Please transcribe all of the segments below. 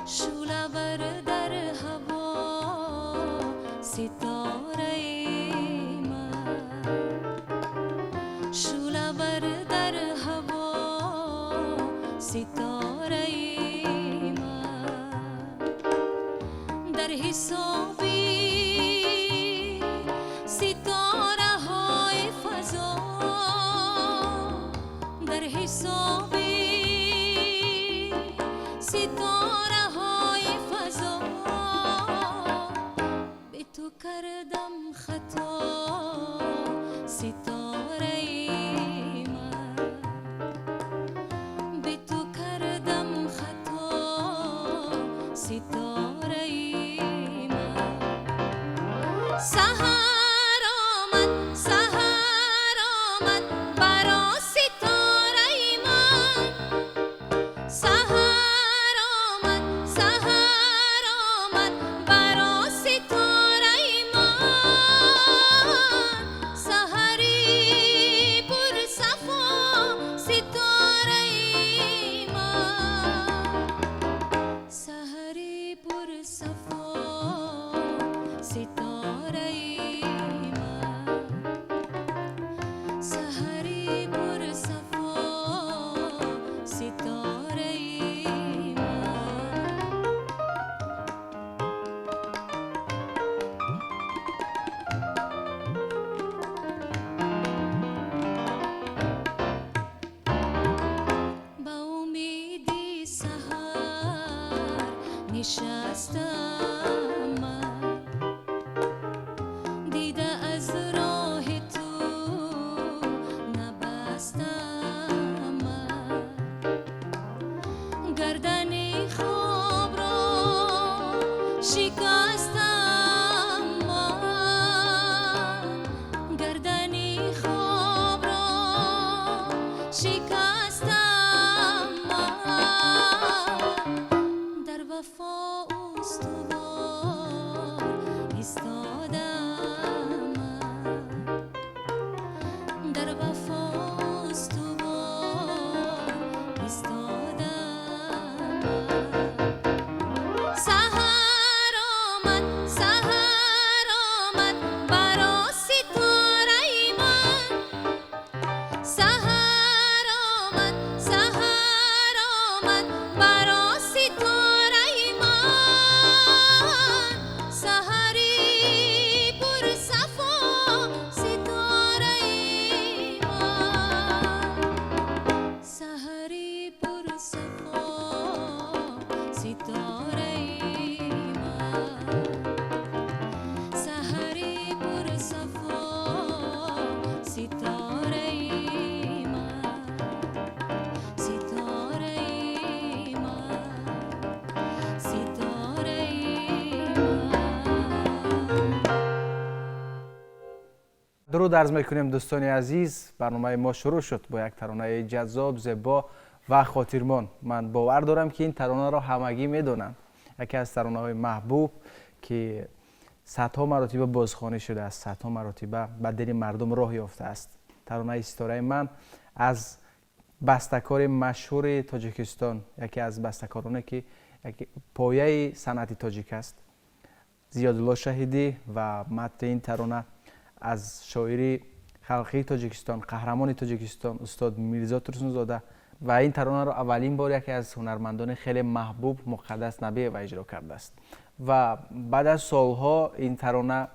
شعله بر در هوا ستاره من، شعله بر در هوا ستاره من. در حسابی ستاره های فضا، در حسابی ستاره های فضا، به تو کردم خطا ستاره من، به تو کردم خطا ستاره من. سحر آمد، سحر آمد برا ستاره من، سحر آمد، سحر آمد برا ستاره من. سحری پر صفا ستاره من، سحری پر صفا ستاره من، سحری پر صفا ستاره من. با امیدی سحر نشستم من، دیده از راه تو نبستم من، گردن خواب را شکستم من، گردن خواب را شکستم من. در وفا استوار ایستادم من، در وفا استوار ایستادم من. سحر آمد، سحر آمد برا ستاره من، سحر آمد، سحر آمد برا ستاره من. سحری پر صفا ستاره من، سحری پر صفا ستاره من، سحری پر صفا ستاره من، ستاره من، ستاره من. Дуруд арз мекунем, дӯстони азиз. Барномаи мо шурӯъ шуд бо як таронаи ҷаззоб, зебо ва хотирмон. Ман бовар дорам, ки ин таронаро ҳамагӣ медонанд. Яке аз таронаҳои маҳбуб, ки садҳо маротиба бозхонӣ шудааст, садҳо маротиба ба дили мардум роҳ ёфтааст. Таронаи «Ситораи ман» аз бастакори машҳури Тоҷикистон, яке аз бастакороне, ки пояи санъати тоҷик аст, Зиёдулло Шаҳидӣ, ва матни ин тарона аз шоири халқии Тоҷикистон, қаҳрамони Тоҷикистон, устод Мирзо Турсунзода. Ва ин таронаро аввалин бор яке аз ҳунармандони хеле маҳбуб, Муқаддас Набиева, иҷро кардааст. Ва баъд аз солҳо ин тарона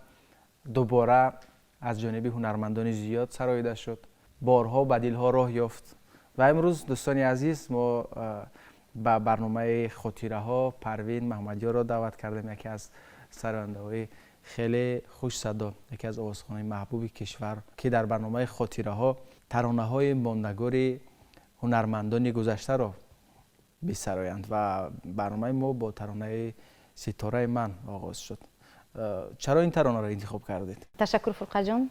дубора аз ҷониби ҳунармандони зиёд сароида шуд, борҳо ба дилҳо роҳ ёфт. Ва имрӯз, дӯстони азиз, мо ба барномаи «Хотираҳо» Парвин Маҳмадёрро даъват кардем, яке аз сарояндаҳои хеле хушсадо, яке аз овозхонаи маҳбуби кишвар, ки дар барномаи «Хотираҳо» таронаҳои мондагори ҳунармандони гузаштаро бисароянд. Ва барномаи мо бо таронаи «Ситораи ман» оғоз шуд. Чаро ин таронаро интихоб кардед? Ташаккур, Фурқатҷон.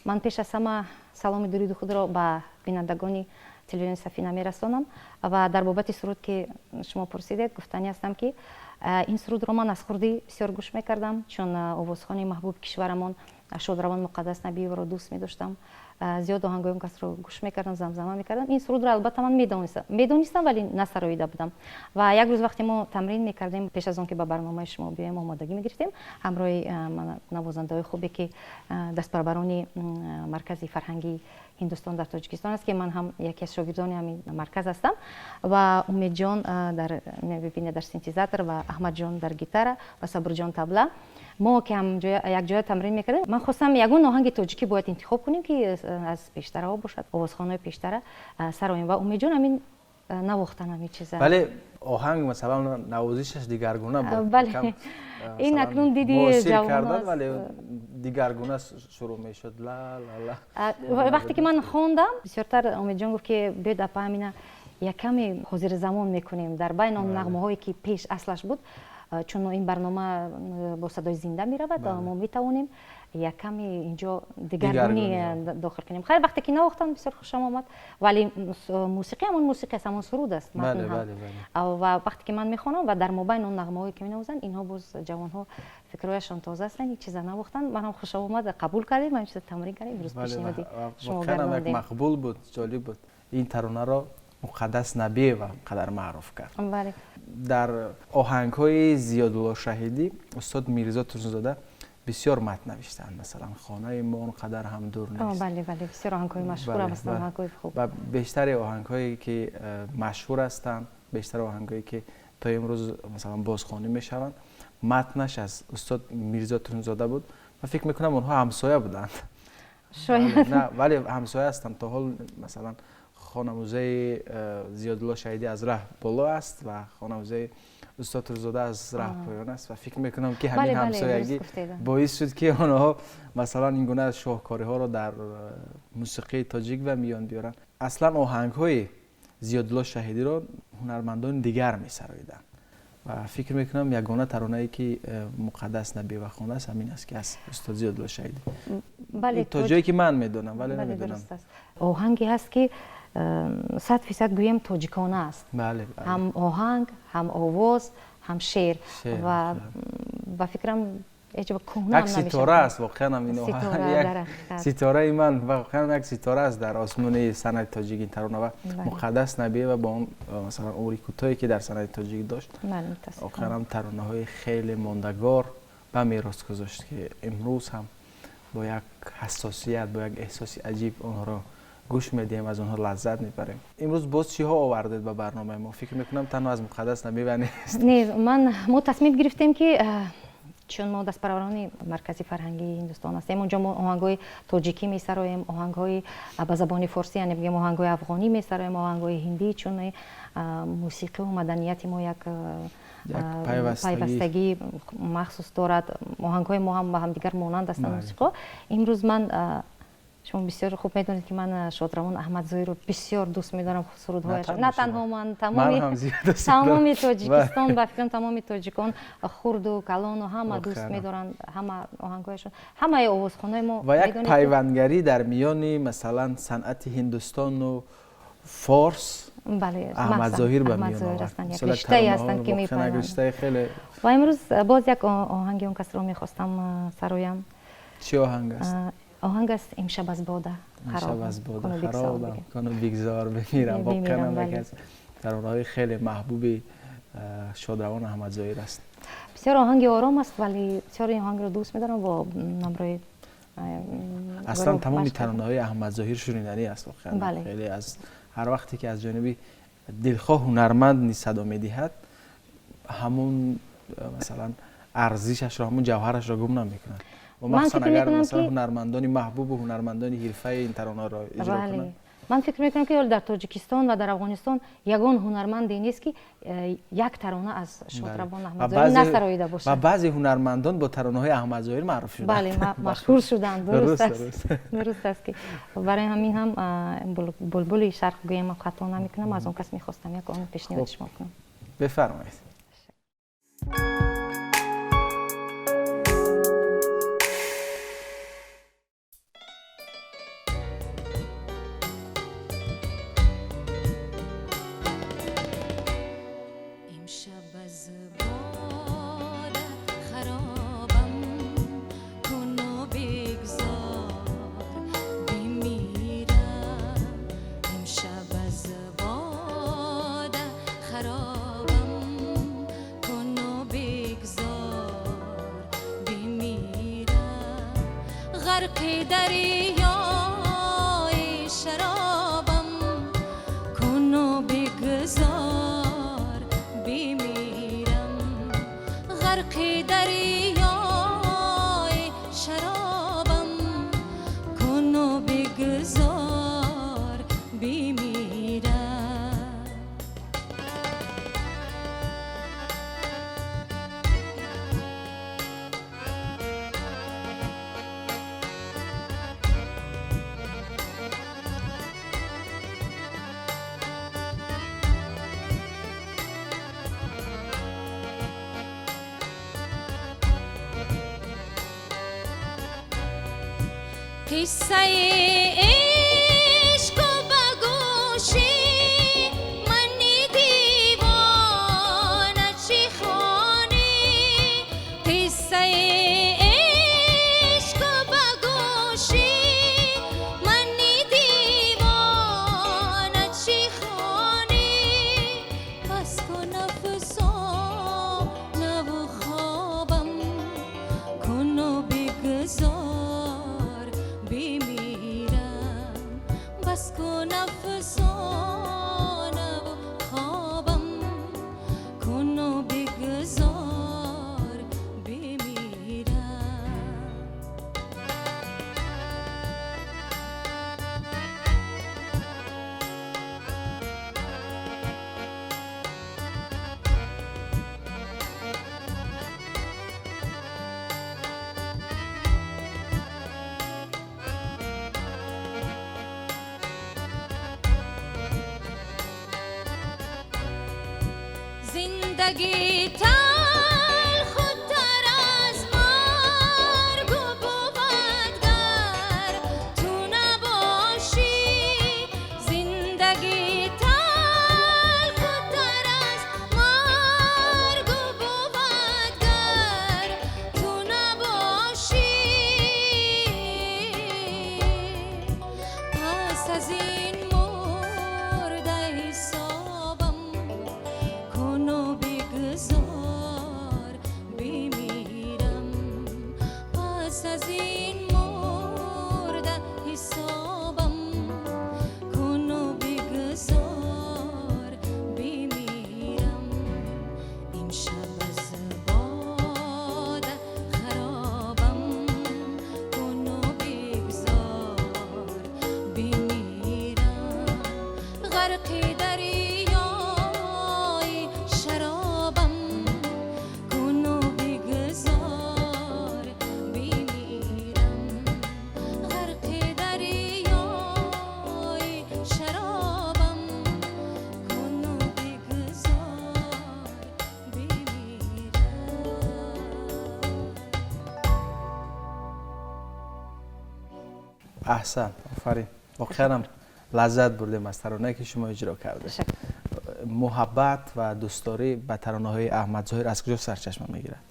Ман пеш аз ҳама саломи дуруди худро ба бинандагони телевизиони Сафина мерасонам. Ва дар бобати суруд, ки шумо пурсидед, гуфтанӣ ҳастам, ки ин сурудро ман аз хурдӣ бисёр гӯш мекардам, чун овозхони маҳбуби кишварамон, шодравон Муқаддас Набиеваро дӯст медоштам. Зиёд оҳангҳои он касро гӯш мекардам, замзама мекардам. Ин сурудро албатта ман медонистам, вале насароида будам. Ва як рӯз вақте мо тамрин мекардем, пеш аз он ки ба барномаи шумо биёем, омодагӣ мегирифтем ҳамроҳи навозандаҳои хубе, ки дастпарварони Маркази фарҳангии Ҳиндустон дар Тоҷикистон аст, ки ман ҳам яке аз шогирдони ҳамин марказ ҳастам, ва Умедҷон дар мебинед дар синтезатор, ва Аҳмадҷон дар гитара, ва Сабурҷон табла. Мо ки якҷоя тамрин мекардем, ман хостам ягон оҳанги тоҷикӣ бояд интихоб кунем, ки аз пештараҳо бошад, овозхонаҳои пештара сароем, ва Умедҷон ҳамин навохтан ҳамин чиза. Вале оҳанг, масалан, навозишаш дигаргуна буд. Бале, ин акнун диди кардан, вале дигаргуна шурӯъ мешуд, ла ла ла. Вақте ки ман хондам, бисёртар Умедҷон гуфт, ки биёед, апа, ҳамина якаме ҳозирзамон мекунем дар байни он нағмаҳое, ки пеш аслаш буд, чун ин барнома бо садои зинда меравад, мо метавонем якаме инҷо дигаргунӣ дохил кунем. Хайр, вақте ки навохтам, бисёр хушам омад, вале мусиқӣ ҳамон мусиқӣ аст, ҳамон суруд аст. Ва вақте ки ман мехонам ва дар мобайн он нағмаҳое ки менавозанд, инҳо боз ҷавонҳо, фикрҳояшон тоза ҳастанд, ҳеҷ чиза навохтанд, манам хушам омад, қабул кардем, ҳамин чиза тамрин кардем, имрӯз пешниҳоди шумо гардондем. Мақбул буд, ҷолиб буд. Ин таронаро Муқаддас Набиева қадар маъруф кард. Дар оҳангҳои Зиёдулло Шаҳидӣ устод Мирзо Турсунзода бисёр матн навиштаанд, масалан, «Хонаи мо он қадар ҳам дур нест». Бале, бале, бисёр оҳангҳои машҳур ҳастанд, оҳангҳои хуб. Ва бештари оҳангҳое, ки машҳур ҳастанд, бештари оҳангҳое, ки то имрӯз, масалан, бозхонӣ мешаванд, матнаш аз устод Мирзо Турсунзода буд. Ман фикр мекунам, онҳо ҳамсоя буданд. Шояд. Вале ҳамсоя ҳастанд то ҳол. Масалан, хонамузеи Зиёдулло Шаҳидӣ аз раҳ боло аст ва хонамузеи устод Турсунзода аз раҳ поён аст, ва фикр мекунам, ки ҳамин ҳамсоягӣ боис шуд, ки онҳо, масалан, ин гуна шоҳкориҳоро дар мусиқии тоҷик ба миён биёранд. Аслан оҳангҳои Зиёдулло Шаҳидиро ҳунармандони дигар месароиданд, ва фикр мекунам, ягона таронае, ки Муқаддас Набиева хондааст, ҳамин аст, ки аз устод Зиёдулло Шаҳидӣ, то ҷое ки ман медонам, вале намедонам. Оҳанге ҳаст, ки 100% гӯем тоҷикона аст, ҳам оҳанг, ҳам овоз, ҳам шеър, ва ба фикрам ҳеҷ як ситора аст воқеан ин ситораи ман, воқеан як ситора аст дар осмони санъати тоҷик ин тарона. Ва Муқаддас Набиева бо он, масалан, умри кӯтоҳе, ки дар санъати тоҷик дошт, воқеан ҳам таронаҳои хеле мондагор ба мерос гузошт, ки имрӯз ҳам бо як ҳассосият, бо як эҳсоси аҷиб онҳоро гӯш медиҳем, аз онҳо лаззат мебарем. Имрӯз боз чиҳо овардед ба барномаи мо? Фикр мекунам, танҳо аз Муқаддас Набиева нест. Не, ман мо тасмим гирифтем, ки чун мо дастпарварони Маркази фарҳангии Ҳиндустон ҳастем, онҷо мо оҳангҳои тоҷикӣ месароем, оҳангҳои ба забони форсӣ, яъне бигем, оҳангҳои афғонӣ месароем, оҳангҳои ҳиндӣ, чун мусиқиву маданияти мо як пайвастагӣ махсус дорад, оҳангҳои мо ҳам ба ҳамдигар монанд ҳастанд мусиқо. Имрӯз ман, шумо бисёр хуб медонед, ки ман шодравон Аҳмадзоиро бисёр дӯст медорам, сурудҳояш. На танҳо ман, тамоми Тоҷикистон, ба фикрам, тамоми тоҷикон, хурду калону ҳама дӯст медоранд ҳама оҳангҳояшон, ҳамаи овозхонаи мо. Ва як пайвандгарӣ дар миёни, масалан, санъати ҳиндустону форс Аҳмадзоҳир ба миён овард. Риштае ҳастанд, ки мепайвандад. Хеле. Ва имрӯз боз як оҳанги он касро мехостам сароям. Чӣ оҳанг аст? Оҳанг аст «Имшаб аз бода». «Имшаб аз бода харобам куну бигзор бимирам». Воқеан яке аз таронаҳои хеле маҳбуби шодравон Аҳмадзоҳир аст. Бисёр оҳанги ором аст, вале бисёр ин оҳангро дӯст медорам бо ҳамроҳи Аслан тамоми таронаҳои Аҳмадзоҳир шуниданӣ аст воқеан. Хеле аз ҳар вақте ки аз ҷониби дилхоҳ ҳунарманд низ садо медиҳад, ҳамун, масалан, арзишашро, ҳамун ҷавҳарашро гум намекунад. Махсусан агар, масалан, ҳунармандони маҳбубу ҳунармандони ҳирфаи ин таронаро иҷро кунанд. Ман фикр мекунам, ки дар Тоҷикистон ва дар Афғонистон ягон ҳунарманде нест, ки як тарона аз шодравон Аҳмадзоҳир насароида бошад. Ва баъзе ҳунармандон бо таронаҳои Аҳмадзоҳир маъруф шуданд. Бале, машҳур шуданд, дуруст аст, дуруст аст, ки барои ҳамин ҳам «Булбули шарқ» гӯям, хато намекунам, аз он кас мехостам як он пешниҳоди шумо кунам. Бифармоед. امشب از باده خرابم کن و بگذار بمیرم. خرابم کن و بگذار بمیرم، غرق دریای شرابم کن و بگذار بمیرم، غرق دریای شرابم کن و بگذار بمیرم. قصه عشق به گوشی من دیوانه چی خوانی، قصه عشق به گوشی من دیوانه چی خوانی، بس کن افسانه و خوابم کن و بگذار بمیرم، بس کن افسانه و خوابم کن و بگذار بمیرم. زندگی تلخ و تر از مرگ و بود گر تو نباشی، زندگی تلخ و تر از مرگ و بود گر تو نباشی، پس از این مرده حسابم کن و بگذار بمیرم، پس از این مرده حسابم کن و بگذار بمیرم، امشب از باد خرابم کن و بگذار بمیرم، غرق دریای شرابم کن و بگذار بمیرم، غرق دریای شرابم کن و بگذار بمیرم. Аҳсан, офарин, воқеан ҳам лаззат бурдем аз таронае ки шумо иҷро кардед. Ташаккур. Муҳаббат ва дӯстдорӣ ба таронаҳои Аҳмад Зоҳир аз куҷо сарчашма мегирад?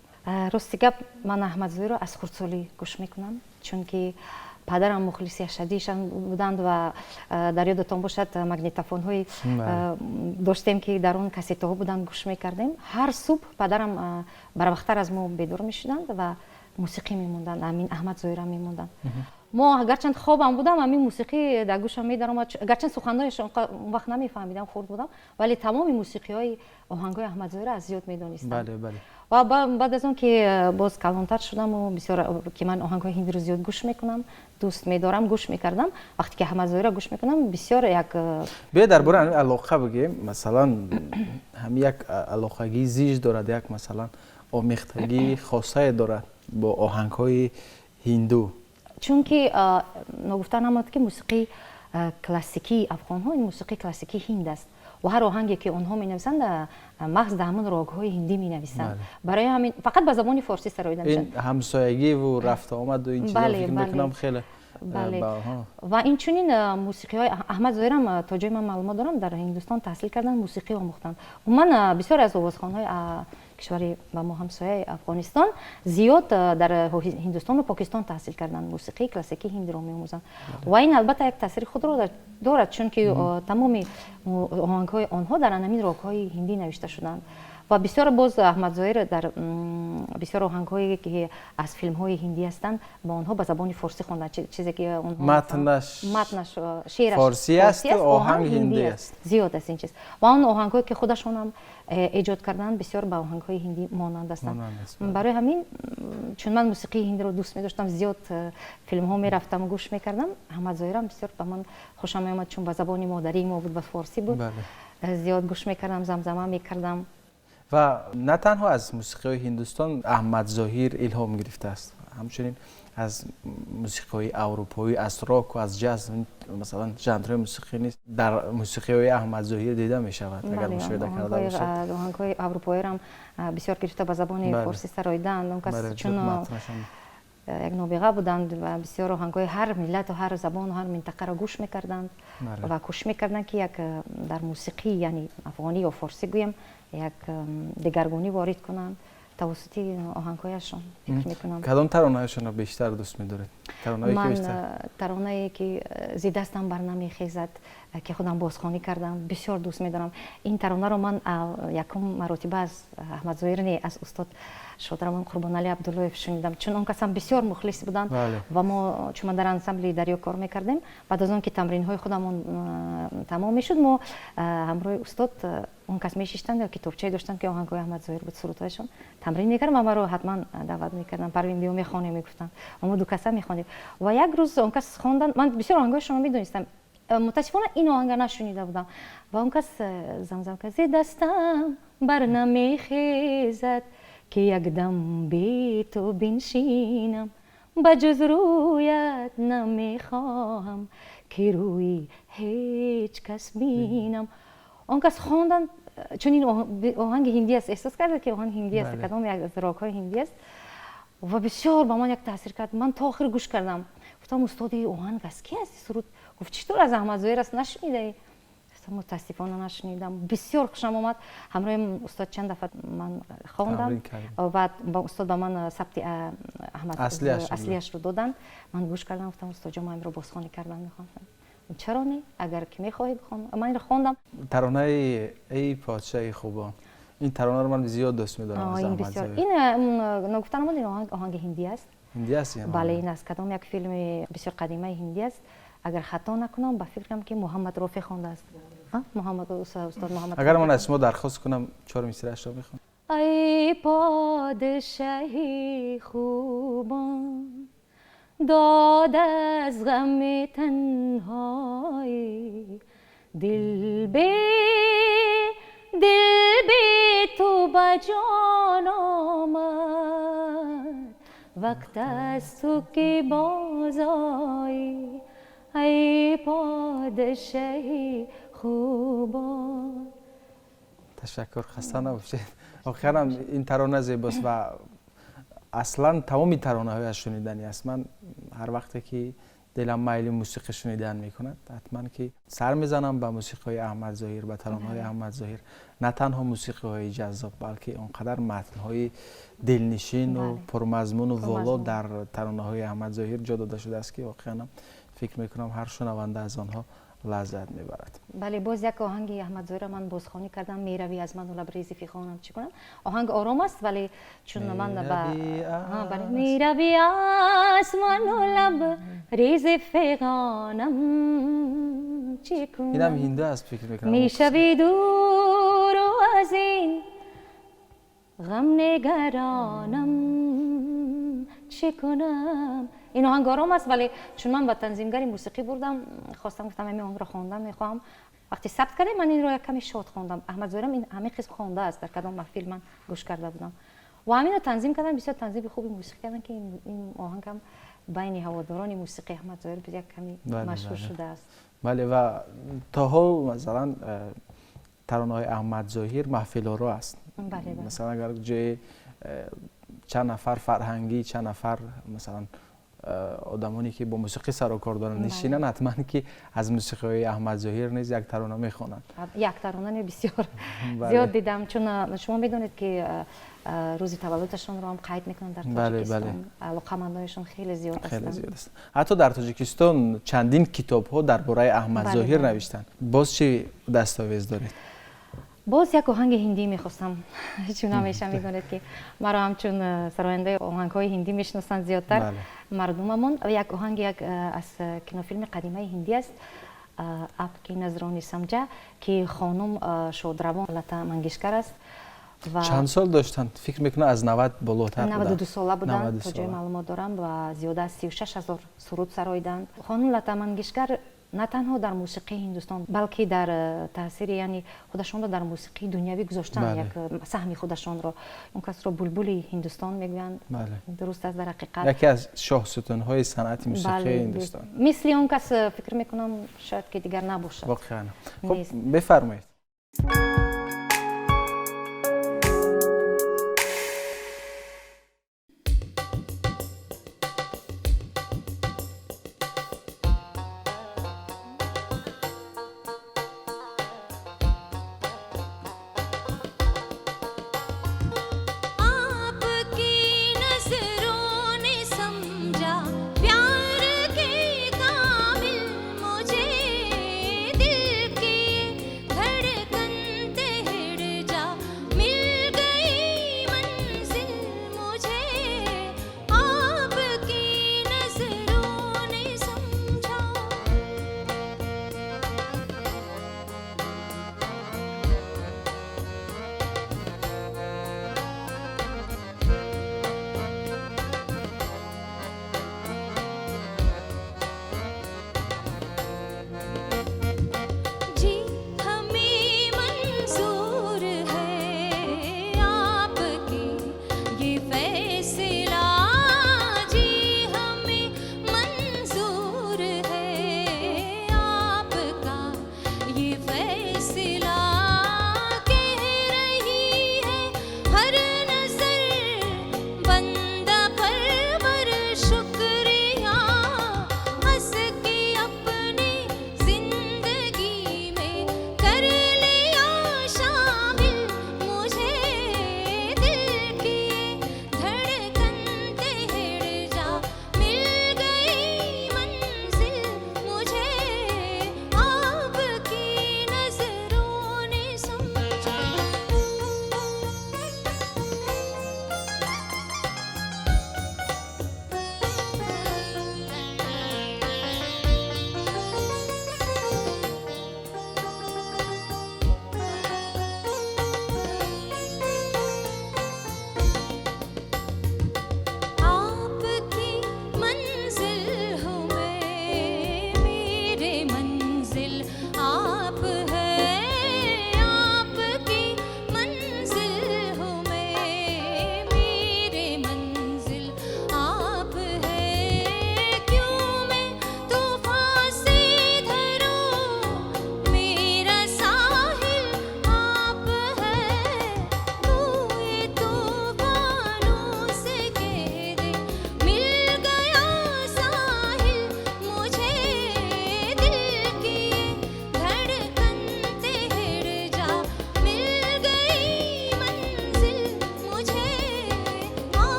Рости гап, ман Аҳмад Зоҳирро аз хурдсолӣ гӯш мекунам, чунки падарам мухлиси ашадиишан буданд ва дар ёдатон бошад, магнитофонҳои доштем, ки дар он кассетаҳо буданд, гӯш мекардем. Ҳар субҳ падарам барвақттар аз мо бедор мешуданд ва мусиқӣ мемонданд, ҳамин Аҳмад Зоҳирам мемонданд. Мо гарчанд хобам будам, ҳамин мусиқӣ дар гӯшам медаромад. Гарчанд суханҳояш он вақт намефаҳмидам, хурд будам, вале тамоми мусиқиҳои оҳангҳои Аҳмад Зоҳирро аз ёд медонистам. бале бале Ва баъд аз он ки боз калонтар шудаму бисёр ки ман оҳангҳои ҳиндиро зиёд гӯш мекунам, дӯст медорам, гӯш мекардам, вақте ки Аҳмад Зоҳирро гӯш мекунам, бисёр як Биё, дар бораи ҳамин алоқа бигӯем. Масалан, ҳамин як алоқагии зич дорад, як, масалан, омехтагии хосае дорад бо оҳангҳои ҳинду. Чунки ногуфта намонад, ки мусиқии классикии афғонҳо ин мусиқии классикии ҳинд аст ва ҳар оҳанге ки онҳо менависанд, маҳз дар ҳамон рогҳои ҳиндӣ менависанд. Барои ҳамин фақат ба забони форсӣ сароида Ин мешавад. ҳамсоягиву рафтуомаду ин чизо, фикр мекунам, хеле Ва инчунин мусиқиҳои Аҳмад Зоҳирам, то ҷои ман маълумот дорам, дар Ҳиндустон таҳсил карданд, мусиқӣ омӯхтанд. Умуман, бисёре аз овозхонҳои Кишвари ба мо ҳамсояи Афғонистон, зиёд дар Ҳиндустону Покистон таҳсил карданд, мусиқии классикии ҳиндиро меомӯзанд ва ин албатта як таъсири худро дорад, чунки тамоми оҳангҳои онҳо дар ҳамин рогҳои ҳиндӣ навишта шуданд. Ва бисёр боз Аҳмад Зоҳир дар бисёр оҳангҳое, ки аз филмҳои ҳиндӣ ҳастанд, ба онҳо ба забони форсӣ хонданд, чизе ки матнаш матнаш, шеъраш форсӣ аст, оҳанг ҳиндӣ аст. Зиёд аст ин чиз. Ва он оҳангҳое, ки худашонам эҷод карданд, бисёр ба оҳангҳои ҳиндӣ монанд ҳастанд. Барои ҳамин, чун ман мусиқии ҳиндиро дӯст медоштам, зиёд филмҳо мерафтам, гӯш мекардам, Аҳмад Зоҳирам бисёр ба ман хушам меомад, чун ба забони модарии мо буд, ба форсӣ буд, зиёд гӯш мекардам, замзама мекардам. Ва на танҳо аз мусиқиҳои Ҳиндустон Аҳмад Зоҳир илҳом гирифтааст, ҳамчунин аз мусиқиҳои аврупоӣ, аз року аз ҷаз, масалан, жанрҳои мусиқӣ низ дар мусиқиҳои Аҳмад Зоҳир дида мешавад, агар мушоҳида карда бошед. Оҳангҳои аврупоиро бисёр гирифта, ба забони форсӣ сароиданд. Он кас чун як нобиға буданд ва бисёр оҳангҳои ҳар миллату ҳар забону ҳар минтақаро гӯш мекарданд ва кӯшиш мекарданд, ки як дар мусиқӣ, яъне афғонӣ ё форсӣ гӯем, як дигаргунӣ ворид кунанд тавассути оҳангҳояшон, фикр мекунам. Кадом таронаҳояшонро бештар дӯст медоред? Ман таронае, ки «Зи дастам бар намехезад», ки худам бозхонӣ кардам, бисёр дӯст медорам. Ин таронаро ман якум маротиба аз Аҳмад Зоҳир не, аз устод шодравон Қурбоналӣ Абдуллоев шунидам, чун он касам бисёр мухлис буданд. Ва мо, чун ман дар ансамбли «Дарё» кор мекардем, баъд аз он ки тамринҳои худамон тамом мешуд, мо ҳамроҳи устод, он кас мешиштанд ё китобчае доштанд, ки оҳангҳои Аҳмад Зоҳир буд, сурудҳояшон, тамрин мекардам ва маро ҳатман даъват мекарданд: «Парвин, биё, мехонем», мегуфтанд. Мо ду каса мехондем ва як рӯз он кас хонданд. Ман бисёр оҳангҳояшонро медонистам, мутаассифона, ин оҳанга нашунида будам. Ва он кас замзам кард: «Зи дастам бар намехезад, ки якдам бе ту биншинам, ба ҷуз рӯят намехоҳам, ки рӯи ҳеҷ кас бинам». Он кас хонданд, чун ин оҳанги ҳиндӣ аст, эҳсос карда, ки оҳанг ҳиндӣ аст, кадом як аз рогҳои ҳиндӣ аст, ва бисёр ба ман як таъсир кард. Ман то охир гӯш кардам. Гуфтам: «Устоди, оҳанг аз ки аст, суруд?» Гуфт: «Чӣ тур, аз Аҳмад Зоҳир аст, нашунидаӣ?» Гуфтам: «Мутаассифона, нашунидам». Бисёр хушам омад. Ҳамроҳи устод чанд дафъа ман хондам. Баъд устод ба ман сабти Аҳмад аслиашро доданд. Ман гӯш кардам, гуфтам: «Устодҷон, ман инро бозхонӣ кардан мехоҳам». «Чаро не, агар ки мехоҳӣ, бихон». Ман инро хондам. Таронаи «Эй подшоҳи хубон», ин таронаро ман зиёд дӯст медорам. Ин ногуфта намонад, ин оҳанг оҳанги ҳиндӣ аст. Ҳиндӣ аст? Бале, ин аз кадом як филми бисёр қадимаи ҳиндӣ аст. Агар хато накунам, ба фикрам, ки Муҳаммад Рофеъ хондааст, Муҳаммад, устод Муҳаммад. Агар ман аз шумо дархост кунам, чор мисраашро мехонам? Эй подшоҳи хубон, дод аз ғами танҳоӣ, дил бе ту ба ҷон омад, вақт аз ту ки бозоӣ, эй подшоҳи хубон. Ташаккур, хаста набошед. Воқеан ин тарона зебост ва аслан тамоми таронаҳояш шуниданӣ аст. Ман ҳар вақте ки дилам майли мусиқӣ шунидан мекунад, ҳатман ки сар мезанам ба мусиқиҳои Аҳмад Зоҳир, ба таронаҳои Аҳмад Зоҳир. На танҳо мусиқиҳои ҷаззоб, балки он қадар матнҳои дилнишину пурмазмуну воло дар таронаҳои Аҳмад Зоҳир ҷо дода шудааст, ки воқеан фикр мекунам, ҳар шунаванда аз онҳо лаззат мебарад. Бале, боз як оҳанги Аҳмад Зоҳирро ман бозхонӣ кардам, «Меравӣ аз ману лабрези фиғонам чӣ кунам». Оҳанг ором аст, вале чун ман ба «Меравӣ аз ману лабрези фиғонам чӣ кунам», инам ҳинду аст, фикр мекунам. Мешавӣ дуру аз ин ғам нигаронам чӣ кунам. Ин оҳанг ором аст, вале чун ман ба танзимгари мусиқӣ бурдам, хостам, гуфтам, ҳамин оҳангро хондан мехоҳам. Вақте сабт кардем, ман инро як каме шод хондам. Аҳмад Зоҳирам ин ҳамин қисм хондааст, дар кадом маҳфил ман гӯш карда будам ва ҳаминро танзим кардам. Бисёр танзими хуби мусиқӣ кардам, ки ин оҳанг ҳам байни ҳаводорони мусиқии Аҳмад Зоҳир як каме машҳур шудааст. Бале, ва то ҳол, масалан, таронаҳои Аҳмад Зоҳир маҳфилоро аст. Масалан, агар ҷои чанд нафар фарҳангӣ, чанд нафар, масалан, Одамоне ки бо мусиқӣ сару кор доранд нишинанд, ҳатман ки аз мусиқиҳои Аҳмад Зоҳир низ як тарона мехонанд. Як тарона не, бисёр зиёд дидам, чун шумо медонед, ки рӯзи таваллудашонро ҳам қайд мекунанд дар Тоҷикистон, алоқамандонашон хеле зиёд. Хеле зиёд аст. Ҳатто дар Тоҷикистон чандин китобҳо дар бораи Аҳмад Зоҳир навиштанд. Боз чӣ дастовез доред? Боз як оҳанги ҳиндӣ мехостам, чун ҳамеша медонед, ки маро ҳамчун сарояндаи оҳангҳои ҳиндӣ мешиносанд зиёдтар мардумамон. Як оҳанги як аз кинофилми қадимаи ҳиндӣ аст, «Апки назрони самҷа», ки хонум шодравон Лата Мангешкар аст. Чанд сол доштанд? Фикр мекунам, аз 90 болотар. 92 сола буданд, то ҷои маълумот дорам, ва зиёда аз 36 000 суруд сароиданд. Хонум Лата Мангешкар на танҳо дар мусиқии Ҳиндустон, балки дар таъсири, яъне худашонро дар мусиқии дунявӣ гузоштанд, як саҳми худашонро. Он касро булбули Ҳиндустон мегӯянд, дуруст аст дар ҳақиқат. Яке аз шоҳсутунҳои санъати мусиқии Ҳиндустон. Мисли он кас, фикр мекунам, шояд ки дигар набошад. Воқеан. Хуб, бифармоед. आपकी नजरों ने समझा प्यार के काबिल मुझे, दिल की धड़कन।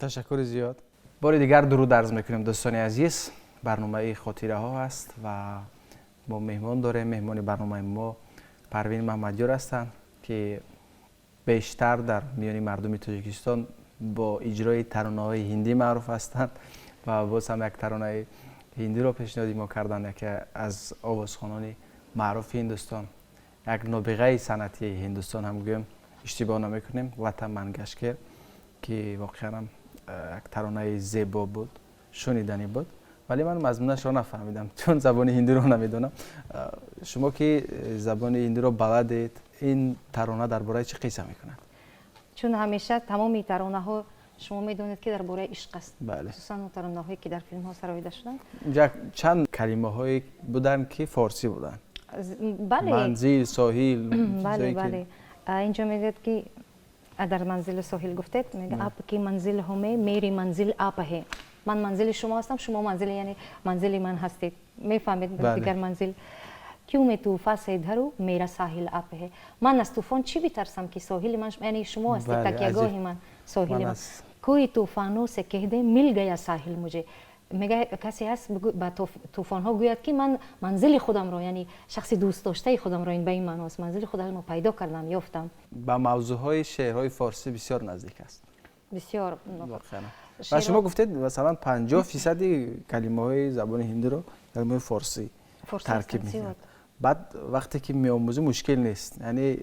Ташаккури зиёд. Бори дигар дуруд арз мекунем, дӯстони азиз. Барномаи хотираҳо аст ва мо меҳмон дорем. Меҳмони барномаи мо Парвин Маҳмадёр ҳастанд, ки бештар дар миёни мардуми Тоҷикистон бо иҷрои таронаҳои ҳиндӣ маъруф ҳастанд ва боз ҳам як таронаи ҳиндиро пешниҳоди мо карданд. Яке аз овозхонони маъруфи Ҳиндустон, як нобиғаи санъати Ҳиндустон ҳам гӯем, иштибоҳ намекунем, Лата Мангашкер, ки воқеан ҳам як таронаи зебо буд, шуниданӣ буд, вале ман мазмунашро нафаҳмидам, чун забони ҳиндиро намедонам. Шумо ки забони ҳиндиро баладед, ин тарона дар бораи чӣ қисса мекунад? Чун ҳамеша тамоми таронаҳо, шумо медонед, ки дар бораи ишқ аст, Бале. Хусусан он таронаҳое, ки дар филмҳо сароида шуданд. Инҷа чанд калимаҳое буданд, ки форсӣ буданд. Бале. Манзил, соҳил. Бале. Чизое ки- Бале, инҷо мегӯяд, ки дар манзилу соҳил гуфтед, мега: आपकी मंज़िल हूँ मैं, मेरी मंज़िल आप है. Ман манзили шумо ҳастам, шумо манзили, яъне манзили ман ҳастед, мефаҳмед? Бале. Дигар манзил. क्यों मैं तूफ़ाँ से डरूँ, मेरा साहिल आप है. Ман аз тӯфон чӣ битарсам, ки соҳили ман, яъне шумо ҳастед, Бале, такягоҳи аҷиб. ман, соҳили Ман ман. аз- कोई तूफ़ानों से कह दे, मिल गया साहिल मुझे. Мега, касе ҳаст, ба тӯфонҳо гӯяд, ки ман манзили худамро, яъне шахси дӯстдоштаи худамро, ин ба ин маъност, манзили худамро пайдо кардам, ёфтам. Ба мавзӯъҳои шеърҳои форсӣ бисёр наздик аст. Бисёр. Воқеан. Ва шумо гуфтед, масалан, 50 фисади калимаҳои забони ҳиндиро калимаҳои форсӣ Форсӣ таркиб ҳастанд, мекунад. зиёд. Баъд вақте ки меомӯзӣ, мушкил нест, яъне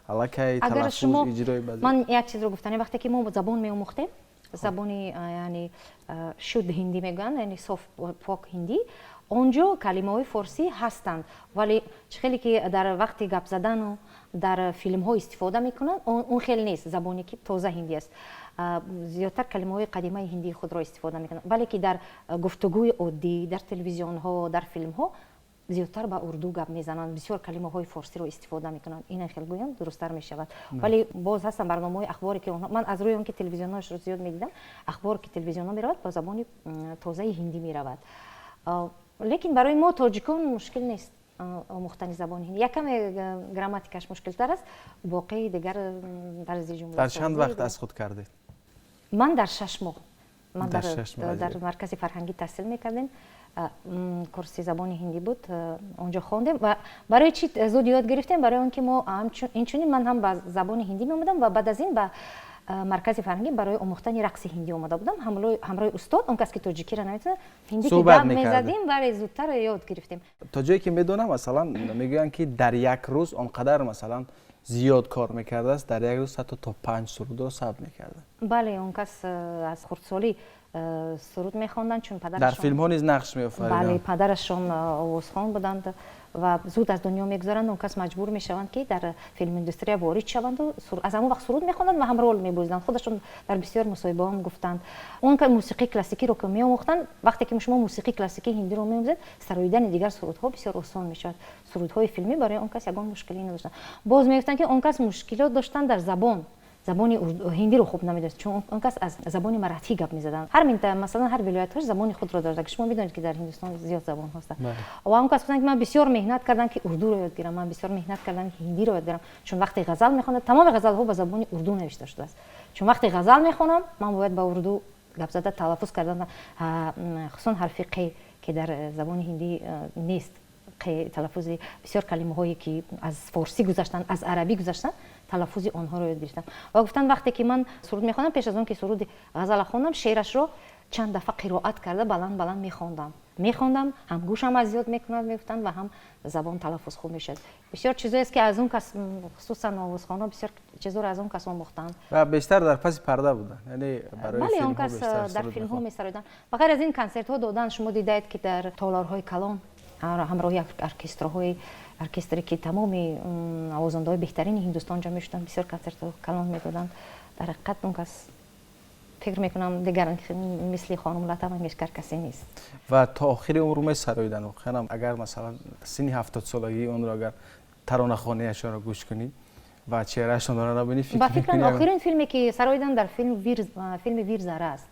аллакай Агар талаффуз, шумо иҷрои баъзе? Ман як чизро гуфтам: вақте ки мо забон меомӯхтем, забони яъне शुद्ध ҳиндӣ мегӯянд, яъне соф, пок ҳиндӣ, он ҷо калимаҳои форсӣ ҳастанд, вале чӣ хеле ки дар вақти гап задану дар филмҳо истифода мекунанд, он хел нест. Забоне ки тоза ҳиндӣ аст, зиёдтар калимаҳои қадимаи ҳиндии худро истифода мекунанд, вале ки дар гуфтугӯи оддӣ, дар телевизионҳо, дар филмҳо зиёдтар ба урду гап мезананд, бисёр калимаҳои форсиро истифода мекунанд. Ина хел гӯям, дурусттар мешавад. Вале боз ҳастанд барномаҳои ахборе, ки онҳо, ман аз рӯи он ки телевизионҳоашро зиёд медидам, ахбор ки телевизионҳо меравад, ба забони тозаи ҳиндӣ меравад. Лекин барои мо тоҷикон мушкил нест омӯхтани забони ҳиндӣ. Як каме грамматикаш мушкилтар аст, боқии дигар тарзи ҷумла Дар чанд вақт аз худ кардед? Ман дар 6 моҳ. Ман Дар 6 моҳ, дар аҷиб. маркази фарҳангӣ таҳсил мекардем, курси забони ҳиндӣ буд, онҷо хондем. Ва барои чӣ зуд ёд гирифтем? Барои он ки мо инчунин ман ҳам ба забони ҳиндӣ меомадам ва баъд аз ин ба маркази фарҳангӣ барои омӯхтани рақси ҳиндӣ омада будам ҳамроҳи устод, он кас ки тоҷикиро наметавонад, ҳиндӣ ки Суҳбат гап мекардед. мезадем, вале зудтар ёд гирифтем. То ҷое ки медонам, масалан, мегӯянд, ки дар як рӯз он қадар, масалан, зиёд кор мекардааст, дар як рӯз ҳатто то панҷ сурудро сабт мекарда. Бале, он кас аз хурдсолӣ суруд мехонданд, чун Дар падарашон филмҳо низ нақш бале, меофариданд. Падарашон овозхон буданд ва зуд аз дунё мегузаранд. Он кас маҷбур мешаванд, ки дар филминдустрия ворид шаванду аз ҳамон вақт суруд мехонданд ва ҳам рол мебозиданд. Худашон дар бисёр мусоҳибаҳом гуфтанд, он ка мусиқии классикиро ки меомӯхтанд, вақте ки шумо мусиқии классикии ҳиндиро меомӯзед, сароидани дигар сурудҳо бисёр осон мешавад. Сурудҳои филмӣ барои он кас ягон мушкилӣ надоштанд. Боз мегуфтанд, ки он кас мушкилот доштанд дар забон, забони ҳиндиро хуб намедонист, чун он кас аз забони маратҳӣ гап мезаданд. Ҳар минта, масалан, ҳар вилоятҳош забони худро дорад. Шумо медонед, ки дар Ҳиндустон зиёд забон ҳаст. Ва он кас гуфтанд, ки ман бисёр меҳнат кардам, ки урдуро ёд гирам, ман бисёр меҳнат кардам, ки ҳиндиро ёд гирам, чун вақте ғазал мехонад, тамоми ғазалҳо ба забони урду навишта шудааст, чун вақте ғазал мехонам, ман бояд ба урду гап зада талаффуз кардан, хусусан ҳарфи қе, ки дар забони ҳиндӣ нест қе талаффузи. Бисёр калимаҳое, ки аз форсӣ гузаштанд, аз арабӣ гузаштанд, талаффузи онҳоро ёд гирифтам. Ва гуфтанд, вақте ки ман суруд мехонам, пеш аз он ки суруди ғазала хондам, шеърашро чанд дафъа қироат карда, баланд баланд мехондам, ҳам гӯшам аз ёд мекунад, мегуфтанд, ва ҳам забон талаффуз хуб мешавад. Бисёр чизоест, ки аз он кас, хусусан овозхонҳо бисёр чизоро аз он кас омӯхтанд. Ва бештар дар паси парда буданд, яъне барои Бале, он филмҳо кас бештар дар суруд филмҳо мехонд. месароиданд. Ба ғайр аз ин, консертҳо доданд. Шумо дидаед, ки дар толорҳои калон ҳамроҳи оркестрҳои, оркестре ки тамоми навозандаҳои беҳтарини Ҳиндустон ҷамъ мешуданд, бисёр консертҳои калон медоданд. Дар ҳақиқат, он кас, фикр мекунам, дигар мисли хонум Лата Мангешкар касе нест. Ва то охири умр месароиданд. Воқеан, агар, масалан, синни 70-солагии онро, агар таронахониашонро гӯш кунӣ ва чеҳраашонро набинӣ, фикр Ба фикрам, мекунӣ охирин филме, ки сароиданд, дар филм филми Вирзара аст.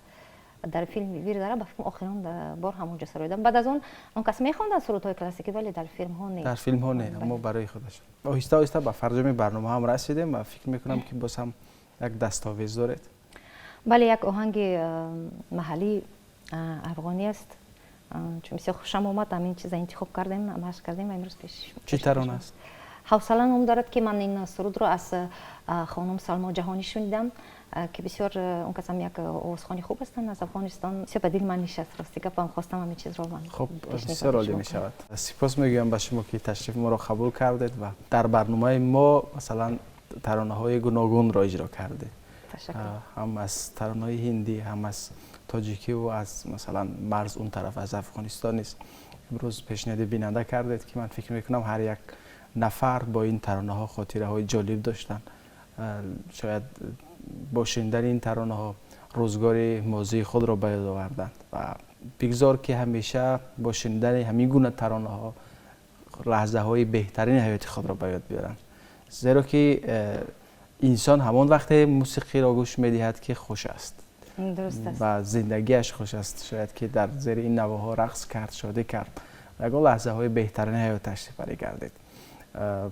Дар филми Вирзара, ба фикрам, охирин бор ҳамонҷо сароиданд. Баъд аз он кас мехонданд сурудҳои классикӣ, вале дар филмҳо не. Дар филмҳо не, аммо барои худашон. Оҳиста оҳиста ба фарҷоми барнома ҳам расидем ва фикр мекунам, ки боз ҳам як дастовез доред. Бале, як оҳанги маҳаллии афғонӣ аст. Чун бисёр хушам омад, ҳамин чиза интихоб кардем, машқ кардем ва имрӯз пеш. Чӣ тарона аст? Ҳавсала ном дорад, ки ман ин сурудро аз хонум Салмо Ҷаҳонӣ шунидам, ки бисёр он кас ҳам як овозхони хуб ҳастанд аз Афғонистон. Бисёр ба дили ман нишаст, рости гапам, хостам ҳамин чизро ман. Хуб, бисёр олӣ мешавад. Сипос мегӯям ба шумо, ки ташрифи моро қабул кардед ва дар барномаи мо, масалан, таронаҳои гуногунро иҷро кардед. Ҳам аз таронаҳои ҳиндӣ, ҳам аз тоҷикӣ ва аз, масалан, марз он тараф, аз Афғонистон низ имрӯз пешниҳоди бинанда кардед, ки ман фикр мекунам, ҳар як нафар бо ин таронаҳо хотираҳои ҷолиб доштанд. Шояд бо шунидани ин таронаҳо рӯзгори мозии худро ба ёд оварданд ва бигзор, ки ҳамеша бо шунидани ҳамин гуна таронаҳо лаҳзаҳои беҳтарини ҳаёти худро ба ёд биёранд, зеро ки инсон ҳамон вақте мусиқиро гӯш медиҳад, ки хуш аст ва зиндагиаш хуш аст. Шояд ки дар зери ин навоҳо рақс кард, шодӣ кард ва ягон лаҳзаҳои беҳтарини ҳаёташ сипарӣ гардид.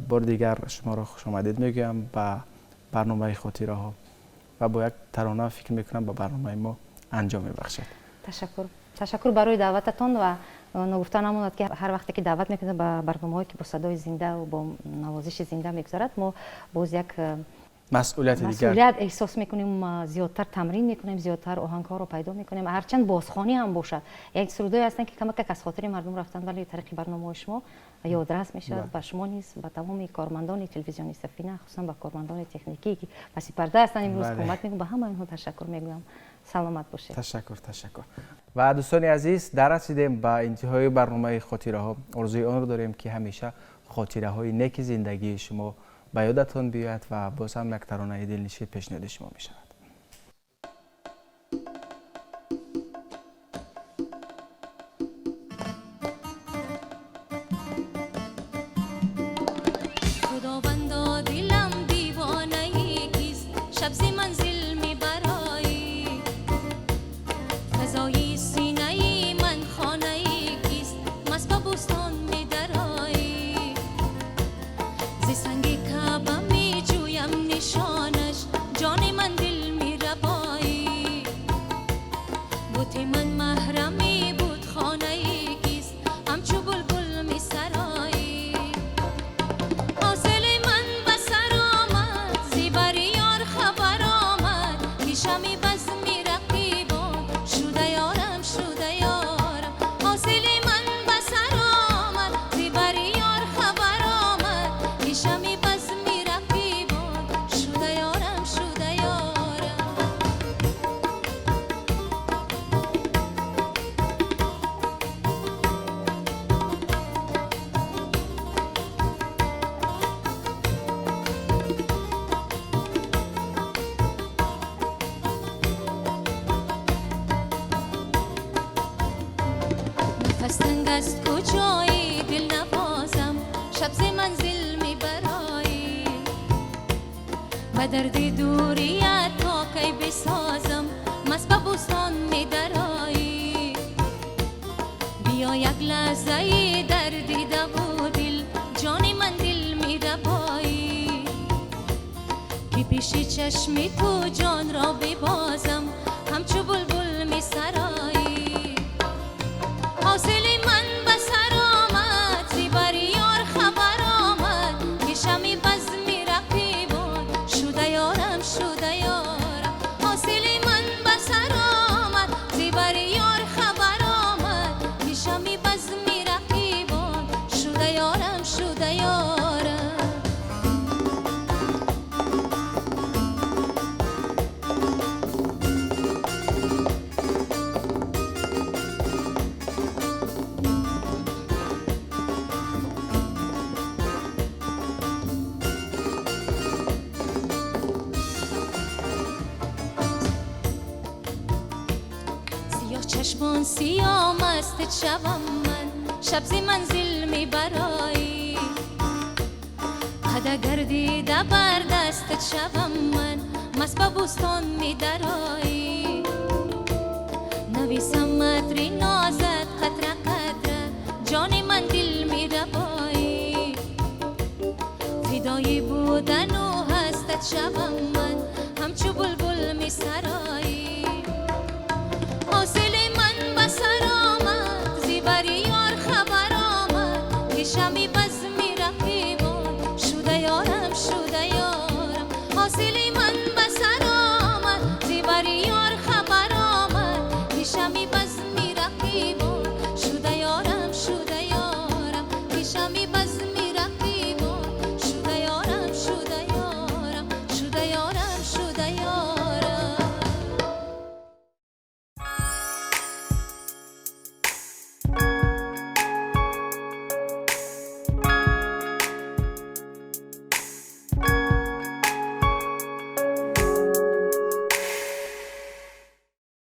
Бори дигар шуморо хушомадед мегӯям ба барномаи хотираҳо ва бо як тарона, фикр мекунам, ба барномаи мо анҷом мебахшед. Ташаккур, ташаккур барои даъвататон. Ва ногуфта намонад, ки ҳар вақте ки даъват мекунед ба барномаҳое, ки бо садои зинда ва бо навозиши зинда мегузарад, мо боз як масъулияти дигар масъулият эҳсос мекунем, зиёдтар тамрин мекунем, зиёдтар оҳангҳоро пайдо мекунем, ҳарчанд бозхонӣ ҳам бошад. Як сурудое ҳастанд, ки камакак аз хотири мардум рафтанд, вале тариқи барномаҳои шумо ёдрас мешавад. Ба шумо низ, ба тамоми кормандони телевизиони Сафина, хусусан ба кормандони техникӣ, ки паси парда ҳастанд, имрӯз кӯмак мекунанд, ба ҳама инҳо ташаккур мегӯям. Саломат бошед. Ташаккур, ташаккур. Ва дӯстони азиз, дарасидем ба интиҳои барномаи хотираҳо. Орзуи онро дорем, ки ҳамеша хотираҳои неки зиндагии шумо ба ёдатон биёяд ва боз ҳам як таронаи дилнишин пешниҳоди шумо мешавад. Худовандо, дилам девонаи кист? Шаб зи манзил мебароӣ, фазои синаи ман хонаи кист? Маст ба бӯстон медароӣ, зи санги Каъба меҷӯям нишонаш, ҷони ман, дил мерабоӣ. Бути ман маҳрами будхонаи кист? Ҳамчу булбул месароӣ. Ҳосили ман ба сар омад, зи бари ёр хабар омад, ки шами базми рақибон шуда ёрам, шуда ёрам. Ҳосили ман ба сар омад, зи бари ёр хабар омад, ки шами базми рақибон шуда ёрам, шуда ёрам. Нафас танг аст, куҷоӣ, дилнавозам? Шаб зи манзил мебароӣ, ба дарди дурият то кай бисозам? Маст ба бӯстон медароӣ, биё як лаҳзае дар дидаву дил, ҷони ман, дил мерабоӣ, ки пеши чашми ту ҷонро бибозам, ҳамчу булбул месароӣ. Ҳосили ман ба сар омад, зи бари ёр хабар омад, ки шами базми рақибон шуда ёрам, шуда ёрам. Ҳосили ман ба сар омад, зи бари ёр хабар омад, ки шами базми рақибон шуда ёрам, шуда ёрам. Сиёҳ чашмон, сиёҳ мастат шавам ман, шаб зи манзил мебароӣ, қад агар дида бар дастат шавам ман, маст ба бӯстон медароӣ. Нависам атри нозат қатра қатра, ҷони ман, дил мерабоӣ, фидои будану ҳастат шавам ман, ҳамчу булбул месароӣ.